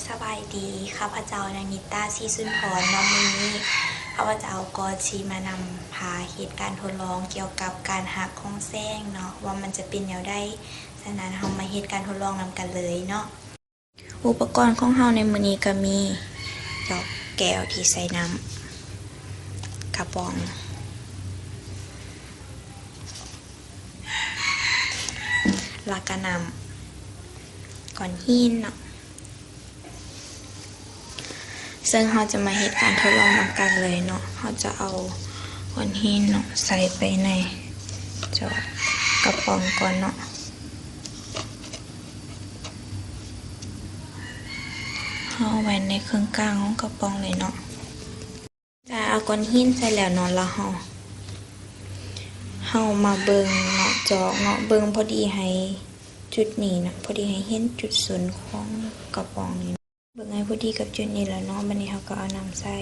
ສະບາຍດີ, ຂ້າພະເຈົ້າ ນາງນິດຕາ ສີສຸນທອນ ເນາະ. ມື້ນີ້ຂ້າພະເຈົ້າກໍຊິມານຳພາເຮັດການທົດລອງກ່ຽວກັບການຫັກຂອງແສງເນາະ ວ່າມັນຈະເປັນແນວໃດ. ສະນັ້ນເຮົາມາເຮັດການທົດລອງນຳກັນເລີຍເນາະ. ອຸປະກອນຂອງເຮົາໃນມື້ນີ້ກໍມີດອກແກ້ວທີ່ໃສ່ນ້ຳ, ກະປ໋ອງ ແລ້ວກະນ້ຳ, ກ້ອນຫີນເນາະ. ເຊິ່ງເຮົາຈະມາເຮັດການທົດລອງນຳກັນເລີຍເນາະ. ເຮົາຈະເອົາກ້ອນຫີນເນາະ ໃສ່ໄປໃນຈອກກະປ໋ອງກ່ອນເນາະ. ເຮົາເອົາໄວ້ໃນເຄິ່ງກາງຂອງກະປ໋ອງເລີຍເນາະ. ຈາກເອົາກ້ອນຫີນໃສ່ແລ້ວເນາະ ແລ້ວເຮົາ ເຮົາມາເບິ່ງເນາະ ຈອກເນາະ ເບິ່ງພໍດີໃຫ້ຈຸດນີ້ເນາະ ພໍດີໃຫ້ເຫັນຈຸດສູນຂອງກະປ໋ອງນີ້ເນາະ. ເບິ່ງໃຫ້ພໍດີກັບຈຸດນີ້ແລ້ວເນາະ ບັດນີ້ເຮົາກໍເອົານ້ຳໃສ່.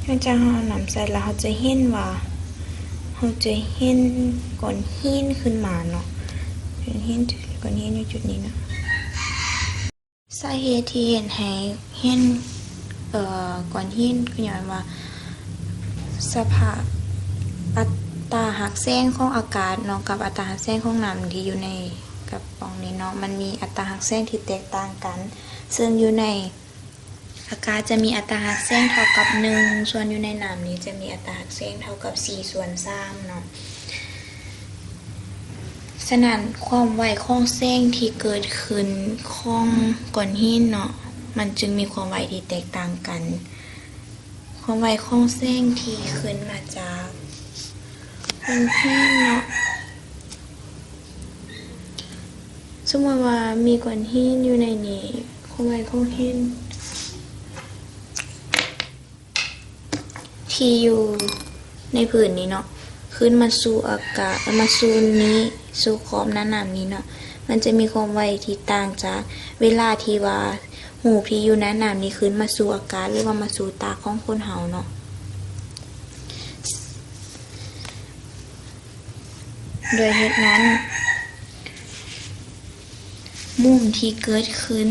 ຫຼັງຈາກເຮົາເອົານ້ຳໃສ່ແລ້ວ ເຮົາຈະເຫັນວ່າ ເຮົາຈະເຫັນກ້ອນຫີນຂຶ້ນມາເນາະ ເຫັນ ເຫັນກ້ອນຫີນຢູ່ຈຸດນີ້ເນາະ. ສາເຫດທີ່ເຮັດໃຫ້ເຫັນ ເອີ ກ້ອນຫີນ ກໍຍ້ອນວ່າສະພາບອັດຕາຮັກແສງຂອງອາກາດເນາະ ກັບອັດຕາຮັກແສງຂອງນ້ຳທີ່ຢູ່ໃນກະປ໋ອງນີ້ເນາະ ມັນມີອັດຕາຮັກແສງທີ່ແຕກຕ່າງກັນ. ເຊິ່ງຢູ່ໃນອາກາດຈະມີອັດຕາຮັກແສງເທົ່າກັບໜຶ່ງ ສ່ວນຢູ່ໃນນ້ຳນີ້ຈະມີອັດຕາຮັກແສງເທົ່າກັບສີ່ສ່ວນສາມເນາະ. ສະນັ້ນ ຄວາມໄວຂອງແສງທີ່ເກີດຂຶ້ນຂອງກ້ອນຫີນເນາະ ມັນຈຶ່ງມີຄວາມໄວທີ່ແຕກຕ່າງກັນ. ຄວາມໄວຂອງແສງທີ່ຂຶ້ນມາຈາກກ້ອນຫີນເນາະ ສົມມຸດວ່າມີກ້ອນຫີນຢູ່ໃນນີ້ ຄວາມໄວຂອງຫີນ ທີ່ຢູ່ໃນພື້ນນີ້ເນາະ ຂຶ້ນມາສູ່ອາກາດ ມາສູ່ນີ້ ສູ່ຂອບໜ້ານ້ຳນີ້ເນາະ ມັນຈະມີຄວາມໄວທີ່ຕ່າງຈາກເວລາທີ່ວ່າຮູບທີ່ຢູ່ໜ້ານ້ຳນີ້ຂຶ້ນມາສູ່ອາກາດ ຫຼືວ່າມາສູ່ຕາຂອງຄົນເຮົາເນາະ. ດ້ວຍເຫດນັ້ນ ມຸມທີ່ເກີດຂຶ້ນ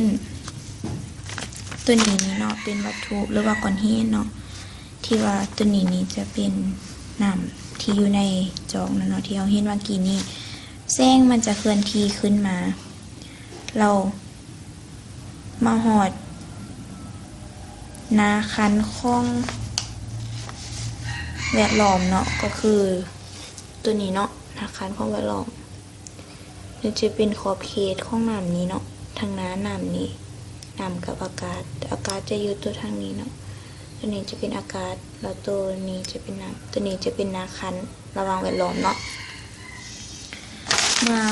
ໂຕນີ້ນີ້ເນາະ ເປັນວັດຖຸ ຫຼືວ່າກ້ອນຫີນເນາະ ທີ່ວ່າໂຕນີ້ນີ້ຈະເປັນນ້ຳທີ່ຢູ່ໃນຈອກນັ້ນເນາະ ທີ່ເຮົາເຫັນວ່າກີ້ນີ້ ແສງມັນຈະເຄື່ອນທີ່ຂຶ້ນມາ ແລ້ວມາຮອດໜ້າຄັນຂອງແວດລ້ອມເນາະ ກໍຄືໂຕນີ້ເນາະ ໜ້າຄັນຂອງແວດລ້ອມ. ນີ້ຈະເປັນຂອບເຂດຂອງນ້ຳນີ້ເນາະ ທາງໜ້ານ້ຳນີ້ ນ້ຳກັບອາກາດ ອາກາດຈະຢູ່ໂຕທາງນີ້ເນາະ ໂຕນີ້ຈະເປັນອາກາດ ແລ້ວໂຕນີ້ຈະເປັນນ້ຳ ໂຕນີ້ຈະເປັນໜ້າຄັນລະຫວ່າງແວດລ້ອມເນາະ. ເມື່ອ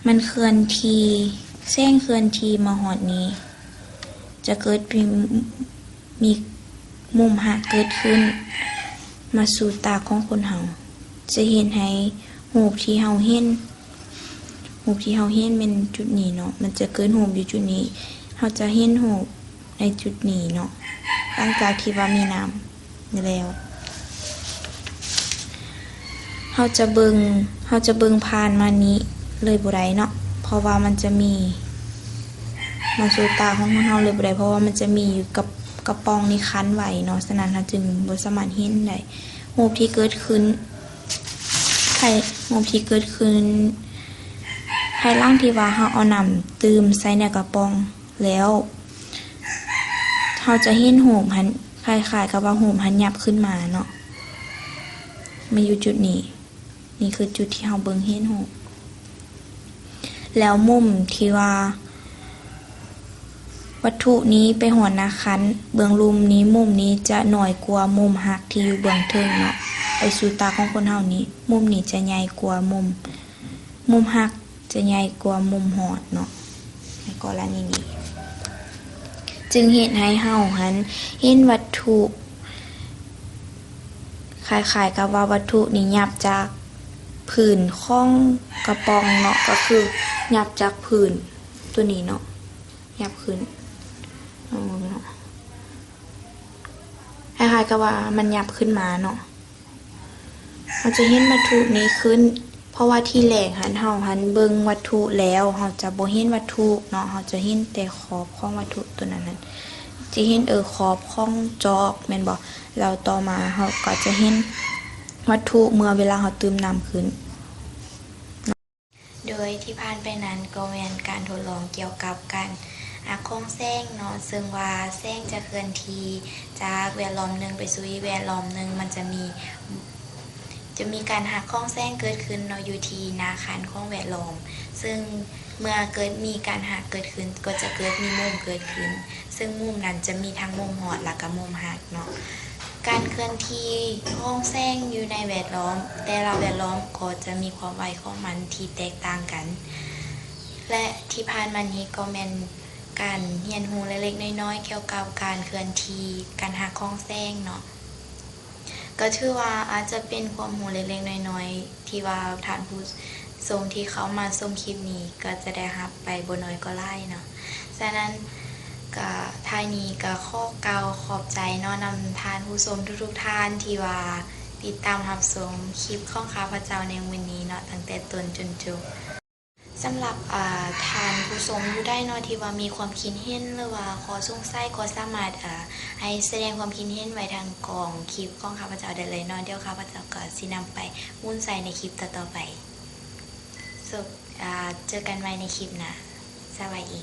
ມັນເຄື່ອນທີ່ ແສງເຄື່ອນທີ່ມາຮອດນີ້ ຈະເກີດເປັນ ມີມຸມຫັກເກີດຂຶ້ນມາສູ່ຕາຂອງຄົນເຮົາ ຈະເຮັດໃຫ້ຮູບທີ່ເຮົາເຫັນ ຮູບທີ່ເຮົາເຫັນແມ່ນຈຸດນີ້ເນາະ ມັນຈະເກີດຮູບຢູ່ຈຸດນີ້ ເຮົາຈະເຫັນຮູບໃນຈຸດນີ້ເນາະ ຫຼັງຈາກທີ່ວ່າມີນ້ຳແລ້ວ ເຮົາຈະເບິ່ງ ເຮົາຈະເບິ່ງຜ່ານມານີ້ເລີຍບໍ່ໄດ້ເນາະ ເພາະວ່າມັນຈະມີ ມາສູ່ຕາຂອງເຮົາເລີຍບໍ່ໄດ້ ເພາະວ່າມັນຈະມີຢູ່ກັບກະປ໋ອງນີ້ຄັນໄວ້ເນາະ ສະນັ້ນເຮົາຈຶ່ງບໍ່ສາມາດເຫັນໄດ້. ຮູບທີ່ເກີດຂຶ້ນ ໃຫ້ ຮູບທີ່ເກີດຂຶ້ນພາຍຫຼັງທີ່ວ່າເຮົາເອົານ້ຳຕື່ມໃສ່ໃນກະປ໋ອງແລ້ວ ເຮົາຈະເຫັນຮູບຫັ້ນ ຄ້າຍໆກັບວ່າຮູບຫັ້ນຫຍັບຂຶ້ນມາເນາະ ມາຢູ່ຈຸດນີ້. ນີ້ຄືຈຸດທີ່ເຮົາເບິ່ງເຫັນຮູບ ແລ້ວມຸມທີ່ວ່າວັດຖຸນີ້ໄປຮອດໜ້າຄັນເບື້ອງລຸ່ມນີ້ ມຸມນີ້ຈະໜ້ອຍກວ່າມຸມຫັກທີ່ຢູ່ເບື້ອງເທິງເນາະ ໄປສູ່ຕາຂອງຄົນເຮົານີ້ ມຸມນີ້ຈະໃຫຍ່ກວ່າມຸມ ມຸມຫັກ ຈະໃຫຍ່ກວ່າມຸມຮອດເນາະ ໃນກໍລະນີນີ້ ຈຶ່ງເຮັດໃຫ້ເຮົາຫັ້ນເຫັນວັດຖຸ ຄ້າຍໆກັບວ່າວັດຖຸນີ້ຫຍັບຈາກພື້ນຂອງກະປ໋ອງເນາະ ກໍຄືຫຍັບຈາກພື້ນຕົວນີ້ເນາະ ຫຍັບຂຶ້ນ ເບິ່ງເນາະ ຄ້າຍໆກັບວ່າມັນຫຍັບຂຶ້ນມາເນາະ. ເຮົາຈະເຫັນວັດຖຸນີ້ຂຶ້ນ ເພາະວ່າທີແລກຫັ້ນ ເຮົາຫັ້ນເບິ່ງວັດຖຸແລ້ວ ເຮົາຈະບໍ່ເຫັນວັດຖຸເນາະ ເຮົາຈະເຫັນແຕ່ຂອບຂອງວັດຖຸຕົວນັ້ນຫັ້ນ ຈະເຫັນ ເອີ ຂອບຂອງຈອກແມ່ນບໍ່? ແລ້ວຕໍ່ມາເຮົາກໍຈະເຫັນວັດຖຸເມື່ອເວລາເຮົາຕື່ມນ້ຳຂຶ້ນ. ໂດຍທີ່ຜ່ານໄປນັ້ນກໍແມ່ນການທົດລອງກ່ຽວກັບການຫັກຂອງແສງເນາະ ເຊິ່ງວ່າແສງຈະເຄື່ອນທີ່ຈາກແວດລ້ອມໜຶ່ງໄປສູ່ອີກແວດລ້ອມໜຶ່ງ ມັນຈະມີ ຈະມີການຫັກຂອງແສງເກີດຂຶ້ນເນາະ ຢູ່ທີ່ໜ້າຂັ້ນຂອງແວດລ້ອມ ເຊິ່ງເມື່ອເກີດມີການຫັກເກີດຂຶ້ນ ກໍຈະເກີດມີມຸມເກີດຂຶ້ນ ເຊິ່ງມຸມນັ້ນຈະມີທັງມຸມຮອດ ແລ້ວກໍມຸມຫັກເນາະ. ການເຄື່ອນທີ່ຂອງແສງຢູ່ໃນແວດລ້ອມ ແຕ່ລະແວດລ້ອມກໍຈະມີຄວາມໄວຂອງມັນທີ່ແຕກຕ່າງກັນ ແລະ ທີ່ຜ່ານມານີ້ກໍແມ່ນການຮຽນຮູ້ເລັກໆນ້ອຍໆ ກ່ຽວກັບການເຄື່ອນທີ່ ການຫັກຂອງແສງເນາະ ກໍຖືວ່າອາດຈະເປັນຄວາມຮູ້ເລັກໆນ້ອຍໆ ທີ່ວ່າທ່ານຜູ້ຊົມທີ່ເຂົ້າມາຊົມຄລິບນີ້ ກໍຈະໄດ້ຮັບໄປບໍ່ໜ້ອຍກໍຫຼາຍເນາະ. ສະນັ້ນ ກະທ້າຍນີ້ກະຂໍກ່າວຂອບໃຈເນາະ ນຳທ່ານຜູ້ຊົມທຸກໆທ່ານທີ່ວ່າຕິດຕາມຮັບຊົມຄລິບຂອງຂ້າພະເຈົ້າໃນມື້ນີ້ເນາະ ຕັ້ງແຕ່ຕົ້ນຈົນຈົບ. ສຳລັບ ອາ ທ່ານຜູ້ຊົມຜູ້ໃດເນາະ ທີ່ວ່າມີຄວາມຄິດເຫັນ ຫຼືວ່າຂໍ້ສົງໄສ ກໍສາມາດ ອາ ໃຫ້ສະແດງຄວາມຄິດເຫັນໄວ້ທາງກ້ອງຄລິບຂອງຂ້າພະເຈົ້າໄດ້ເລີຍເນາະ. ດຽວຂ້າພະເຈົ້າກໍຊິນຳໄປໝູນໃສ່ໃນຄລິບຕໍ່ໆໄປ. ສະ ອາ ເຈີກັນໃໝ່ໃນຄລິບໜ້າ. ສະບາຍດີ.